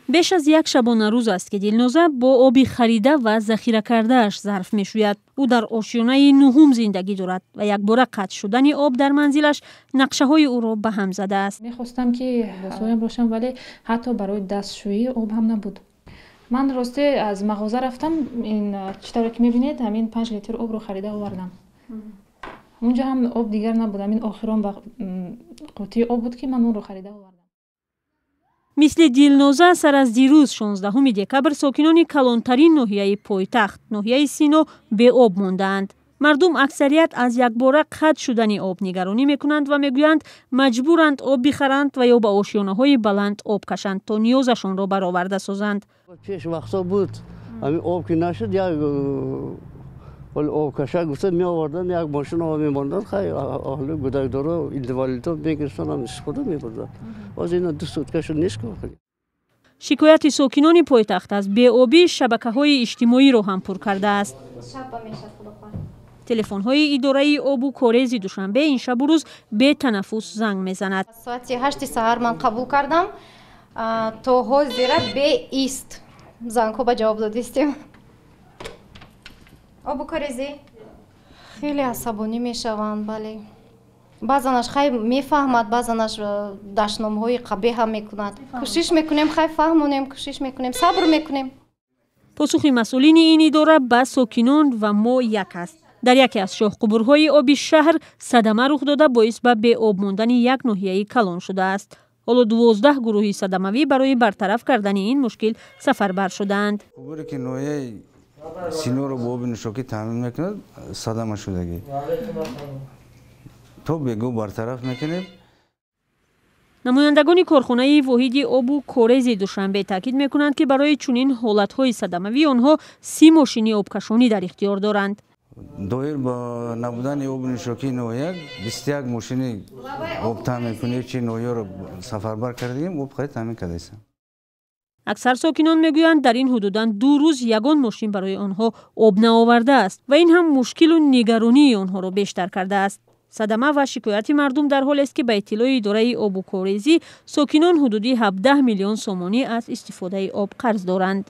Беш аз як шабонарӯз аст, ки Дилноза бо оби харида ва захира кардааш зарф мешӯяд. Ӯ дар ошёнаи нуҳум зиндагӣ дорад ва якбора қатъ шудани об дар манзилаш нақшаҳои ӯро ба ҳам задааст. Мехостам, ки либосҳоям бошам, вале ҳатто барои дастшӯӣ об ҳам набуд. Ман росте аз мағоза рафтам, ин чӣ тавре ки мебинед, ҳамин 5 литр обро харида овардам. Унҷо ҳам об дигар набуд. Ҳамин охирон қутии об буд, ки ман онро харида овардам. Мисли Дилноза, сар аз дирӯз, 16 декабр, сокинони калонтарин ноҳияи пойтахт, ноҳияи Сино, беоб мондаанд. Мардум аксарият аз якбора қатъ шудани об нигаронӣ мекунанд ва мегӯянд, маҷбуранд об бихаранд ва ё ба ошёнаҳои баланд об кашанд, то ниёзашонро бароварда созанд. Пеш вақто буд, ҳамин об ки нашуд, як обкаша гуфта меовардан, як мошин об мемондан. Хай, аҳли гудакдоро, инвалидо мегирифтан, истифода мебурдан. Ҳозир ина 2 сутка шуд, нест. Шикояти сокинони пойтахт аз беобӣ шабакаҳои иҷтимоиро ҳам пур кардааст. Телефонҳои идораи обу корези Душанбе ин шабу рӯз бетанаффус занг мезанад. Соати 8-и саҳар ман қабул кардам, то ҳозира беист зангҳо ба ҷавоб додистем. Обу корезӣ хеле асабонӣ мешаванд, бале. Баъзанаш хай мефаҳмад, баъзанаш дашномҳои қабеҳ ҳам мекунад. Кӯшиш мекунем, хай, фаҳмонем, кӯшиш мекунем, сабр мекунем. Посухи масъулини ин идора ба сокинон ва мо як аст. Дар яке аз шоҳқубурҳои оби шаҳр садама рух дода, боис ба беоб мондани як ноҳияи калон шудааст. Ҳоло 12 гурӯҳи садамавӣ барои бартараф кардани ин мушкил сафарбар шудаанд. Қубуре ки ноҳияи Синоро бо оби нӯшокӣ таъмин мекунад, садама шудагӣ, то бегоҳ бартараф мекунем. Намояндагони корхонаи воҳиди обу корези Душанбе таъкид мекунанд, ки барои чунин ҳолатҳои садамавӣ онҳо 30 мошини обкашонӣ дар ихтиёр доранд. Доир ба набудани оби нӯшокии ноҳия, 21 мошини об таъминкунии ноҳияро сафарбар кардагим, об хайр таъмин кардаистам. Аксар сокинон мегӯянд, дар ин ҳудудан 2 рӯз ягон мошин барои онҳо об наовардааст ва ин ҳам мушкилу нигаронии онҳоро бештар кардааст. Садама ва шикояти мардум дар ҳолест, ки ба иттилои идораи обу корезӣ, сокинон ҳудуди 17 миллион сомонӣ аз истифодаи об қарз доранд.